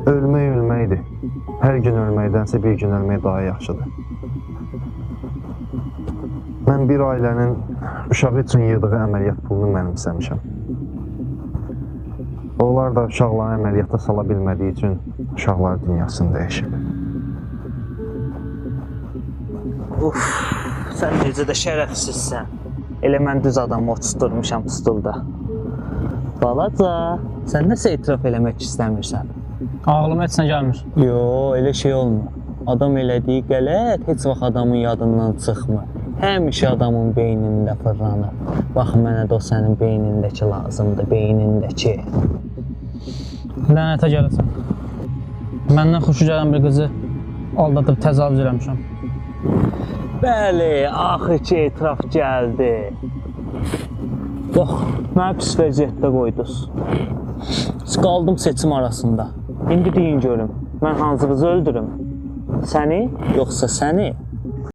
Ölmək ölməkdir. Hər gün ölməkdənsə bir gün ölmək daha yaxşıdır. Mən bir ailənin uşağı üçün yığdığı əməliyyat pulunu mənimsəmişəm. Onlar da uşaqları əməliyyata sala bilmədiyi üçün uşaqlar dünyasını dəyişib. Uf, sən necə də şərəfsizsən. Elə mən düz adamı oturtdurmuşam stulda. Balaca, sən nəsə etiraf eləmək istəmirsən? Ağlıma heç nə gəlmir. Yo, elə şey olmur. Adam elədiyi qələt heç vaxt adamın yadından çıxmır. Həmişə adamın beynində fırlanır. Bax, mənə də o sənin beynindəki lazımdır, beynindəki. Lənətə gələsən. Məndən xoşu gələn bir qızı aldadıb təcavüz eləmişəm. Bəli, axır ki etiraf gəldi. Bax, məni pis vəziyyətdə qoydunuz. Qaldım seçim arasında. İndi deyin görüm, mən hansı qızı öldürüm? Səni, yoxsa səni?